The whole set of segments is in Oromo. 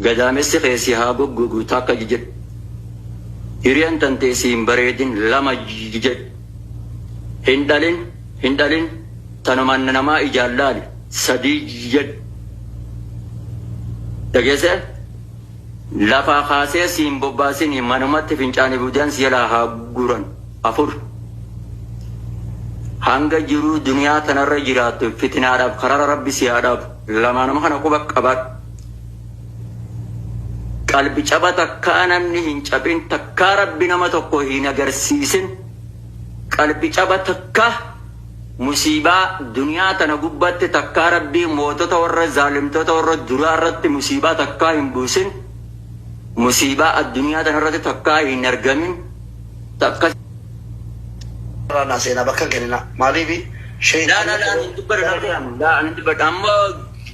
Gadaamessi kee si haa goggogu takka jedhi. Hiriyaan tantee si hin bareedin lama jedhi. Hin dhalin hin dhalin tanumaan namaa ijaan laali sadii jedhi. Dhageessee? Lafaa kaasee si hin bobbaasin manumatti fincaanii budaan si jalaa haa guran afur. Hanga jiruu duniyaa tanarra jiraattu fitinaadhaaf karara rabbi si haa dhaabu. Lamaanuma kana quba qabaadhu. Qalbi caba takkaa namni hin cabin takkaa rabbi nama tokko hin agarsiisin. Qalbi caba takkaa musiibaa duniyaa tana gubbatti takkaa rabbii mootota warra zaalimtoota warra duraa irratti musiibaa takkaa hin buusin. Musiibaa addunyaa tana irratti takkaa hin argamin. Takka Irraa naa seenaa bakka hin kenninaa. Maaliif Laa laa laa hin dubbadhu laa laa hin dubbadhu ammoo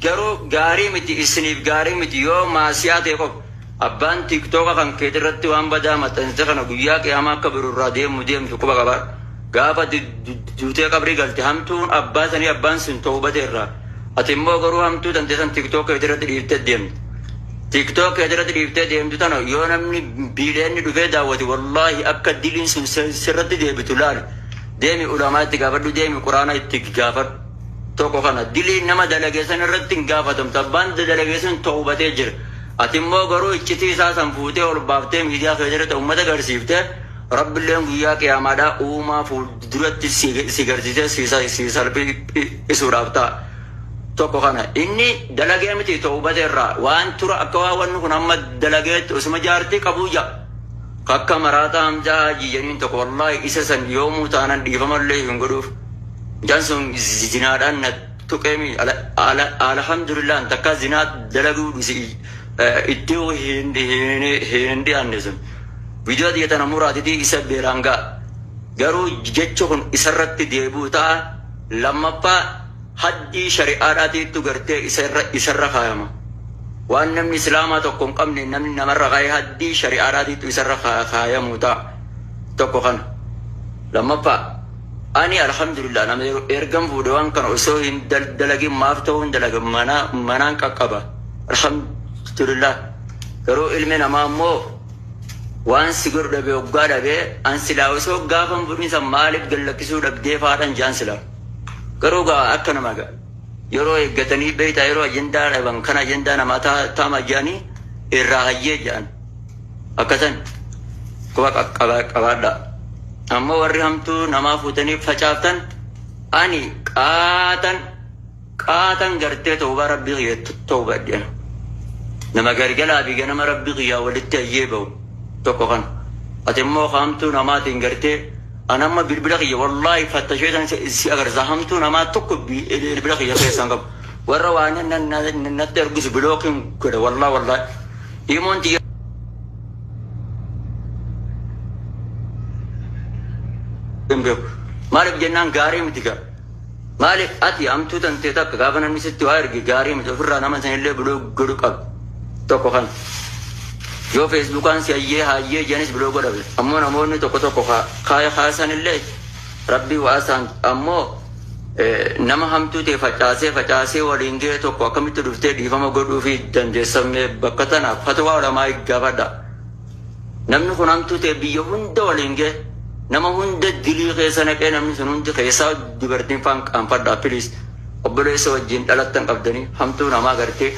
garuu gaarii miti isiniif gaarii miti yoo maasiyaa ta'e qofa abbaan tiiktooka kan keeti irratti waan badaa maxxansite kana guyyaa qiyaamaa akka biru irraa deemu deemtu quba qabaadhu gaafa duutee qabrii galte hamtuun abbaa sanii abbaan sun tawbate irraa ati immoo garuu hamtuu tante san tiiktook keeti irratti dhiiftee deemte tiiktook keeti irratti dhiiftee deemtu tana yoo namni biileenni dhufee daawwate wallaahi akka diliin sun sirratti deebitu laali. Deemi ulamaa itti gaafadhu deemi quraana itti gaafadhu. Tokko kana dilii nama dalage san irratti hin gaafatamtu. Abbaan dalage sun tawbatee jira. Ati immoo garuu iccitii isaa san fuutee ol baaftee miidiyaa kee irratti uummata garsiiftee Rabbilleen guyyaa qiyaamaadhaa uumaa fuulduratti si garsiisee si salphisuudhaaf ta'a. Tokko kana inni dalagee miti tawbate irraa waan tura akka waan wanni kun amma dalageetti osuma jaartii qabuu ja'a. Akka maraataa Hamzaa Haajii jedhaniin tokko wallaahi isa san yoomuu taanan dhiifamallee hin godhuuf. Mucaan sun zinaadhaan na tuqeemi alhamdulillah takkaa zinaa dalaguu dhisi itti hin dhiyaanne sun. Viidiyoo tiyya tana muraatitii isa beeraan ga'a. Garuu jechi kun isarratti deebi'u ta'a. Lammaffaa haddii shari'aadhaatiittu gartee isarra kaayama. Waan namni islaamaa tokko hin qabne namni namarra kaayee haddii shari'aadhaatiittu isarra kaayamuu ta'a. Tokko kana. Lammaffaa ani alhamdulillah nama ergan fuudhe waan kana osoo hin dalagin maaf ta'uu hin dalagan manaan qaqqaba. Alhamdulillah. Garuu ilmi namaa immoo waan si godhu dhabee hoggaa dhabee an silaa osoo gaafa hin fuudhin san maaliif gallakkisuu dhabdee faadhan jaan silaa. Garuu gaa akka nama gaa yeroo eeggatanii beektaa yeroo ajandaa dhaban kan ajandaa namaa taama jedhanii irraa hayyee jedhan akkasan quba qabaadha. Ammoo warri hamtuu namaa fuutanii facaaftan ani qaatan qaatan gartee tawbaa rabbii kiyya tawbadhe. Nama gargalaa fi ganama rabbii kiyyaa walitti hayyee bahu tokko kana. Ati immoo hamtuu namaatiin gartee an amma bilbila kiyya wallaahi fattashee tan si agarsiisa hamtuu namaa tokko bilbila kiyya keessaan qabu. Warra waa natti ergus bilookiin godha wallaahi wallaahi. Imoon tiyya hin beeku. Maaliif jennaan gaarii miti gaa. Maaliif ati hamtuu tantee takka gaafa namni sitti waa erge gaarii miti ofirraa nama sanillee biloo godhu qabdi. Tokko kana. Yoo feesbuukaan si hayyee hayyee jedhanis biloo godhabe. Ammoo namoonni tokko tokko kaaya kaasanillee rabbii waa isaan ammoo nama hamtuu ta'e facaasee facaasee waliin ga'e tokko akkamitti dhuftee dhiifama godhuu fi dandeessamee bakka tana fatwaa ulamaa gaafadha. Namni kun hamtuu ta'e biyya hunda waliin ga'e nama hunda dilii keessa naqee namni sun hundi keessaa dubartiin faan qaanfadha please obboleessa wajjin dhalattan qabdanii hamtuu namaa gartee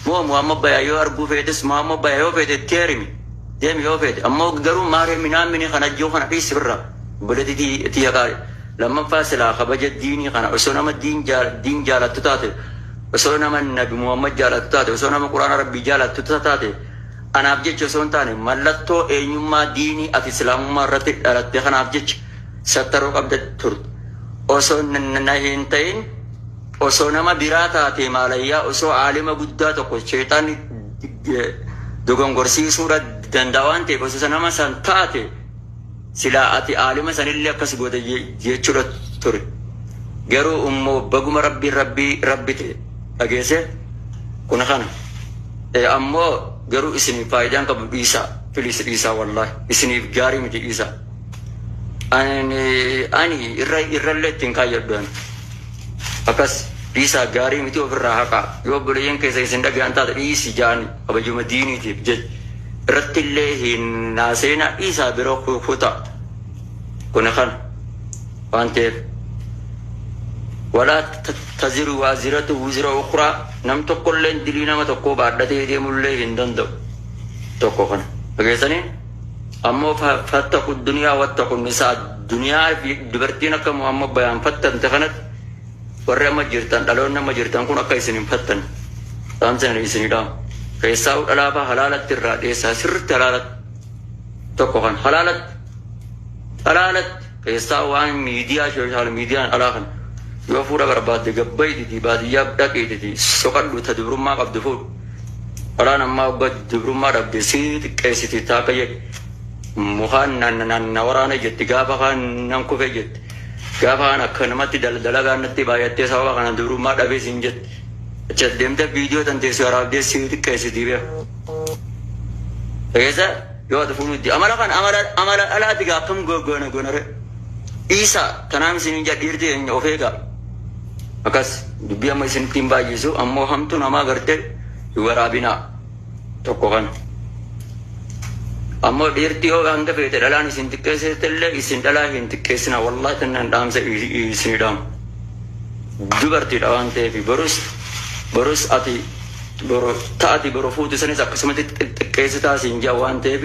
moo Muhammad Bayaa yoo arguu feetes Muhammad Bayaa yoo feete itti heerimi deemi yoo feete ammoo garuu maaree minaamini kana jiru kana dhiisi birra obboleetti tiyya qaali lammaffaa silaa kabaja diinii kana osoo nama diin jaalattu taate osoo nama nabi Muhammad jaalattu taate osoo nama quraana rabbii jaalattu taate anaaf jecha osoo hin taane mallattoo eenyummaa diinii ati islaamummaa irratti dhalatte kanaaf jecha sattaruu qabda turte. Osoo na hin ta'in osoo nama biraa taate maalayyaa osoo aalima guddaa tokko sheexaanni dogongorsiisuudha danda'a waan ta'eef osoo nama san taate silaa ati aalima sanillee akkas goote jechuudha ture. Garuu immoo baguma rabbiin rabbii rabbi ta'e dhageesse kun kana. Ammoo garuu isiniif faayidaan qabu dhiisaa please dhiisaa wallaahi isiniif gaarii miti dhiisaa. Ani irra irrallee ittiin kaayyadhu ani. Akkas. Dhiisaa, gaarii miti, ofirraa haqaa. Yoo obboleeyyan keessa isin dhaga'an taate, dhiisi jaani kabajuma diiniitiif jecha irratti illee hin haaseenaa, dhiisaa, bira kutaa. Kun kana waan ta'eef, walaa taziru waaziratu wizra ukraa, nam tokkollee dilii nama tokkoo baadhatee deemullee hin danda'u. Tokko kana dhageessanii. Ammoo fattaqu duniyaa wattaqu nisaa, duniyaa fi dubartiin akka Muhammad bayaan fattante kanatti warri amma jirtan, dhaloonni amma jirtan kun akka isin hin fattan dhaamsan isinii dhaamu. Keessaa dhalaafaa halaalatti irraa dhiyeessaa, sirritti halaalatti. Tokko kan halaalatti, halaalatti keessaa waan miidiyaa, social miidiyaan alaa kana. Yoo fuudha barbaadde gabbaayititi, baadiyyaa dhaqiititi soqadhu, ta dubrummaa qabdu fuudhu. Dhalaan ammaa waggaa dubrummaa dhabde si xiqqeessiti, taaka jedhe mukaan na waraana jetti, gaafa kaan nan kufe jetti, gaafa kaan akka namatti dalagaan natti baay'attee sababa kana dubrummaa dhabee siin jetti. Achi deemtee viidiyoo tan teessoo waraabdee si xiqqeessiti beeku. Keessa yoo ati fuudhutti amala kan amala dhalaati gaa akkam goona goonare. Dhiisa, kanaaf isin jedha, dhiirti eenyu of eegaa. Akkas dubbii amma isinitti hin baay'isu, ammoo hamtuu namaa gartee hin waraabinaa. Tokko kana. Ammoo dhiirti yoo hanga feete dhalaan isin xiqqeessite illee, isin dhalaa hin xiqqeessina. Wallaahi tannan dhaamsa isinii dhaamu. Dubartiidha waan ta'eef, borus ati boru ta'ati boru fuutu sanis akkasumatti xiqqeessitaa siin jaa waan ta'eef,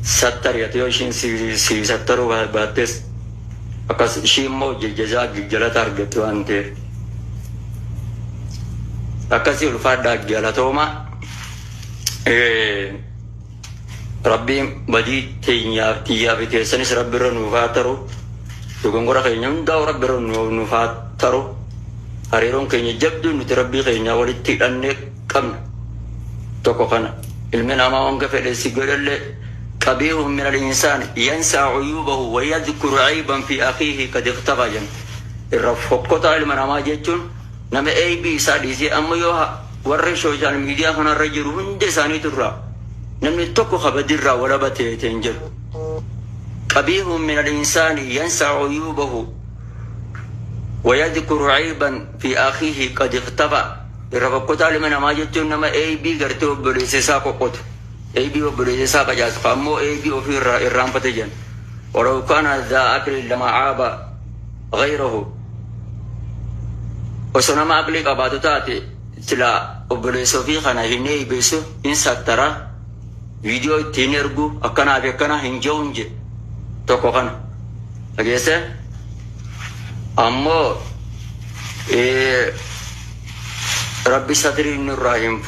sattari ati. Yoo ishiin si sattaruu baattes, akkas ishii immoo jajjazaa jalata argatti waan ta'eef. Akkasii, ulfaadhaa, galatooma. Rabbiin badii teenyaaf tiyyaa fi teessanis rabbi irra nuuf haa taru. Dogongora keenya hundaa'u rabbi irra nuuf haa taru. Hariiroon keenya jabduu nuti rabbii keenya walitti hidhannee qabna. Tokko kana. Ilmi namaa hanga fedhe si godhallee, qabiihun min al-insaan yansaa cuyuubahu wa yadhkuru cayban fi akhiihi kad ikhtafa jen. Irra fokkotaa ilma namaa jechuun nama eeybii isaa dhiisee, amma yoo warri social media kanarra jiru hundi isaaniitu irraa namni tokko kabadirraa walaba ta'e hin jiru. Qabiihun min al-insaani yansaa cuyuubahu wa yadhkuru cayban fi akhiihi qad ikhtafa. Irra fokkotaa ilma namaa jechuun nama eeybii gartee obboleessa isaa qoqqotu. Eeybii obboleessa isaa qacaasu, ammoo eeybii ofii irraa irraanfate jedhan. Walaw kaana dhaa aqlin lama caaba ghayrahu. Osoo nama aqlii qabaatu taate, silaa obboleessa ofii kana hin eeybeessu, hin sattara, viidiyoo ittiin ergu akkanaa fi akkana hin je'uun jedhe. Tokko kana. Dhageesse? Ammoo rabbi satrii nurraa hin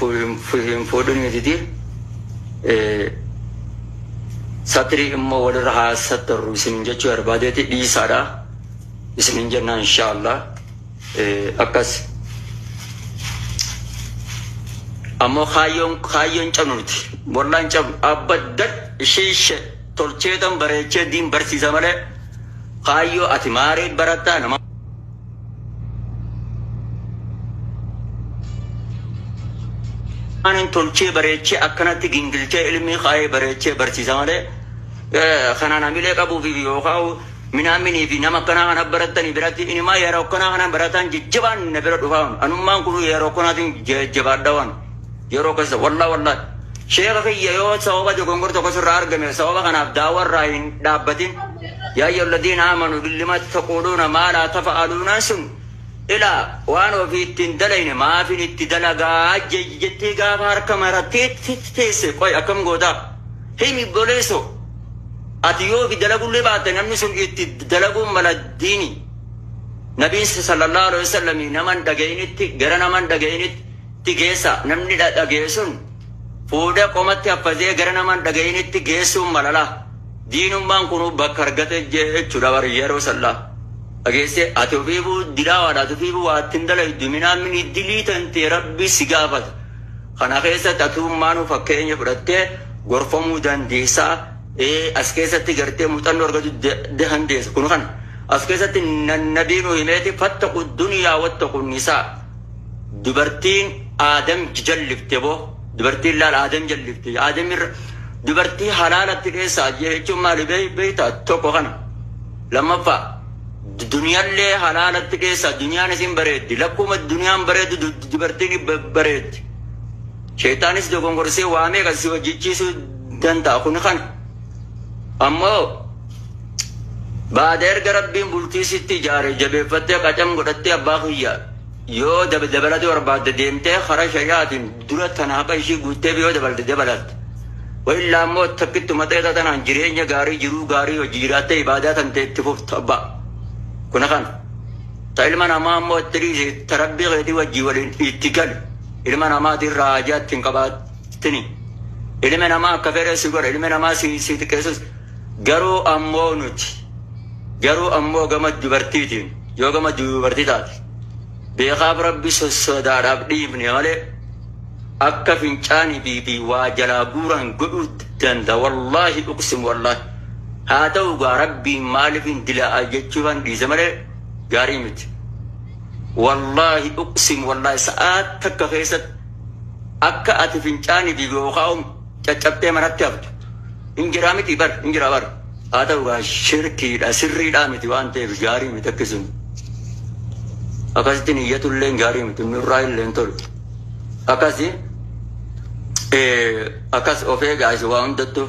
fuudhiniititi, satrii immoo walirra haa sattarru isin jechuu barbaadeeti. Dhiisaadha isinin jenna, inshaallah. Akkas. Ammoo kaayyoon cabnuti wallaan cabnu abaddan ishee tolcheetan bareechee diin barsiisa malee, kaayyoo ati maariin barattaa nama Anin tolchee bareechee akkanatti gingilchee ilmii kaayee bareechee barsiisa malee, kanaan hamilee qabuuf yookaan minaaminii fi nama akkanaa kana barattanii biratti inimaa yeroo akkanaa kana barataan jajjabaan na bira dhufaa. Anummaan kun yeroo akkanaatiin jajjabaadha waan yeroo keessa. Wallaa wallaa, sheeka kiyya, yoo sababa dogongor tokko sirraa argame, sababa kanaaf daawwarraa hin dhaabbatin. Yaa ayyuhalladiina aamanu lima taquuluuna maa laa tafa'aluunaan sun ilaa waan ofii ittiin dalayne maafin itti dalagaa jettee gaafa harka marattee teesse, qoy, akkam gootaa? Himi boleeso. Ati yoo fi dalagullee baatte, namni sun itti dalaguun mala diini. Nabiin sallallahu alaihi wasallam naman dhaga'initti gara naman dhaga'initti geessa. Namni dhaga'e sun fuudhee qomatti haffazee gara naman dhaga'initti geessuun malala. Diinummaan kun bakka argate jechuudha bari yeroo sallaa. Dhageesse, ati ofiifuu dilaawaadha, ati ofiifuu waa ittiin dalaydu minaamini dilii tantee rabbi si gaafata. Kana keessatti atummaanuu fakkeenya fudhattee gorfamuu dandeessaa. As keessatti gartee muuxannoo argatu dandeessa. Kun kana as keessatti nabiin himeeti, fattaqu duniyaa wattaqu nisaa. Dubartiin aadam jallifte boo, dubartiin laal aadam jallifte, aadam irra dubartii halaalatti dheessaa jechuun maali beeytaa? Tokko kana. Lammaffaa, Duniyaallee halaalatti keessa duniyaan isin bareeddi. Lakkuma duniyaan bareeddu dubartiin bareeddi. Sheexaanis dogongorsee waamee kan si hojjechiisuu danda'a kun kan. Ammoo baada erga Rabbiin bultii sitti ijaare jabeeffattee qacam godhattee abbaa kiyya yoo dabalate barbaadde deemtee karaa shari'aatiin dura tana haqa ishii guuttee yoo dabalte dabalatte. Wayillaa immoo takkittuma ta'e tanaan jireenya gaarii jiruu gaarii hojii jiraattee ibaadaa tan ta'e itti fuftu abbaa. Kuna kana. Ta ilma namaa immoo itti dhiisi ta rabbii keetii wajjii waliin itti gali. Ilma namaatiin raajaa itti hin qabaatini. Ilmi namaa akka fedhe si godha ilmi namaa si xiqqeessus garuu ammoo nuti garuu ammoo gama dubartiitiin yoo gama dubartii taate beekaaf rabbi sossodaadhaaf dhiifne malee akka fincaanii fi waa jalaa guuran godhuu danda'a wallaahi uqsim wallaahi haa ta'u gaa rabbiin maaliif hin dilaa'a jechuufan dhiise malee gaarii miti. Wallaahi uqsim wallaahi sa'aa takka keessatti akka ati fincaanii fi yookaan caccabtee manatti haftu hin jiraa miti bar hin jiraa bar haa ta'u gaa shirkiidha sirriidhaa miti waan ta'eef gaarii miti akkasuma. Akkasitti niyyatullee gaarii miti nurraa illee hin tolu. Akkasi akkas of eegaa isin waa hundattuu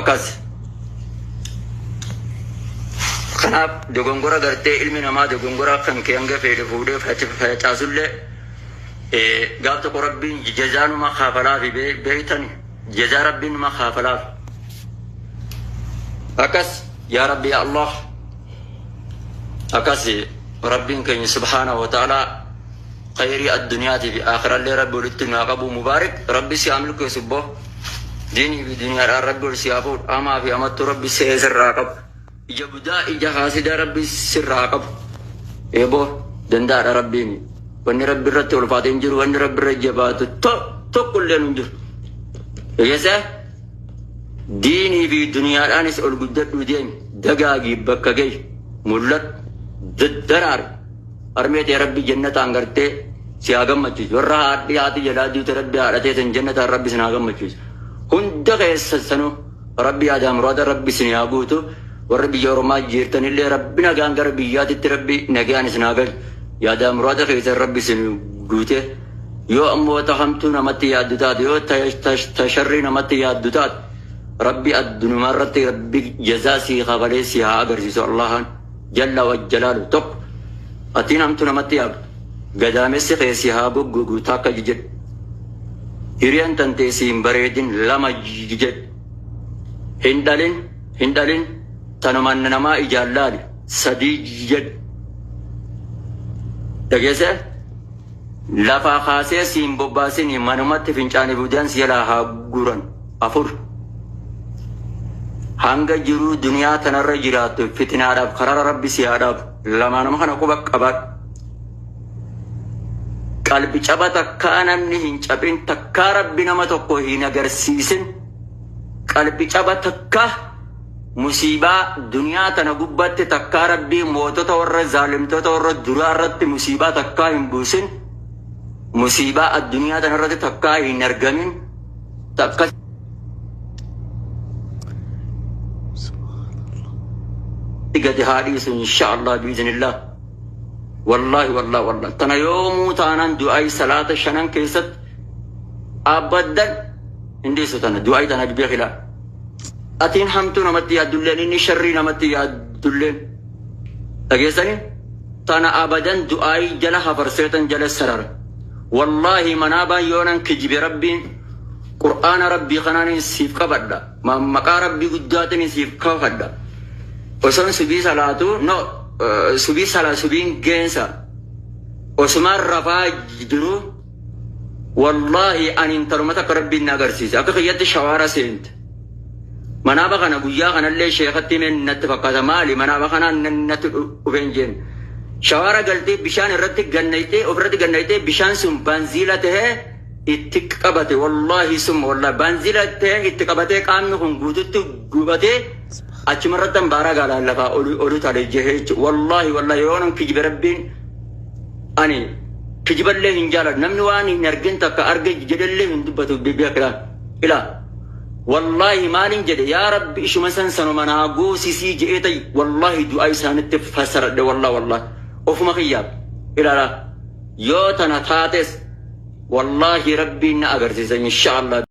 akkas. Kanaaf dogongora gartee ilmi namaa dogongora kan kee hanga fedhe fuudhee facaasullee gaaf tokko rabbiin jazaanuma kaafalaafi beeytani jazaa rabbiin numa kaafalaaf. Akkas yaa rabbi yaa Allah akkas rabbiin keenya subhaanahu wa ta'ala khayrii addunyaatii fi aakhirallee rabbi walitti nu haa qabu mubaarik rabbi si haa milkeessu boo diinii fi duniyaadhaan rabbi ol si haa fuudhu hamaa fi hamattuu rabbi sirraa qabu ija budaa ija haasidaa rabbi sirraa qabu eeboo danda'aadha rabbiin wanni rabbi irratti ulfaatee hin jiru wanni rabbi irra jabaatu tokko illee hin jiru. Eessa diinii fi duniyaadhaanis ol guddadhuu deemi dagaagii bakka gahi mul'adhu daraari harmee ta'e rabbi jannataan gartee si haa gammachiisu warra haadhi haati jalaa duute rabbi haadhatee san jannataan rabbi sin haa gammachiisu hunda keessa sanuu rabbi yaadaa muraada rabbi sin haa guutu warra biyya oromaa jirtanillee rabbi nagaan gara biyyaatitti rabbi nagaan isin haa galchu yaadaa muraada keessan rabbi sin guute yoo ammoo ta hamtuu namatti yaaddu taate yoo ta sharrii namatti yaaddu taate rabbi addunuma irratti rabbi jazaa sii kafalee si haa agarsiisu Allahan jalla wajjalaalu tokko atiin hamtuu namatti yaaddu gadaamessi kee si haa goggogu takka jedhu hiriyaan tantee si hin bareedin lama jedhu hin dhalin hin dhalin tanumaan namaa ijaan laali sadii jedhu dhageesse lafaa kaasee si hin bobbaasin manumatti fincaanii budaan si jalaa haa guuran afur hanga jiruu duniyaa tanarra jiraattu fitinaadhaaf karara rabbi si haa dhaabu lamaanuma kana quba qabaadhu. Qalbi caba takkaa namni hin cabin takkaa rabbi nama tokko hin agarsiisin qalbi caba takkaa musiibaa duniyaa tana gubbatti takkaa rabbii mootota warra zaalimtoota warra duraa irratti musiibaa takkaa hin buusin musiibaa addunyaa tana irratti takkaa hin argamin takka gadi haa dhiisu insha Allah biiznillah. Wallahi wallahi wallahi tana yoomuu taanaan du'aayi salaata shanan keessatti abaddan hin dhiisu tana du'aayi tana beekilaa. Atiin hamtuu namatti yaaddulleen inni sharrii namatti yaaddulleen dhageessanii tana abadan du'aayi jala hafarseetan jala sarara. Wallahi manaabaan yoonan kijibe rabbiin qur'aana rabbii kanaan siif qabadha. Maqaa rabbii guddaatiin siif kafadha. Osoon subii salaatu no subii sala subiin geensa osumaan rafaa jiru wallaahi ani intaluma takka rabbiin na agarsiise akka kiyyatti shawaara seente. Manaaba kana guyyaa kanallee sheekatti himeen natti fakkaata maali manaaba kanaan natti dhufeen jeen. Shawaara galtee bishaan irratti gannaytee ofirratti gannaytee bishaan sun baanziila tahee itti qabate wallaahi summa wallaahi baanziila tahee itti qabatee qaamni kun guututti gubatee achumarratti hambaaraa gaalaan lafaa olu tale jehee jechuudha. Wallaahi wallaahi yoo nan kijibe rabbiin ani kijiballee hin jaaladhu namni waan hin argin takka arge jedhellee hin dubbatu beekilaa ilaa. Wallaahi maalin jedhe, yaa Rabbi, ishuma san sanuma naa goosisii je'ee ta'i. Wallaahi du'aa isaanitti fassaradhe. Wallaahi, wallaahi, ofuma kiyyaaf ilaalaa yoo tana taates, wallaahi, Rabbiin na agarsiisa, insha Allah.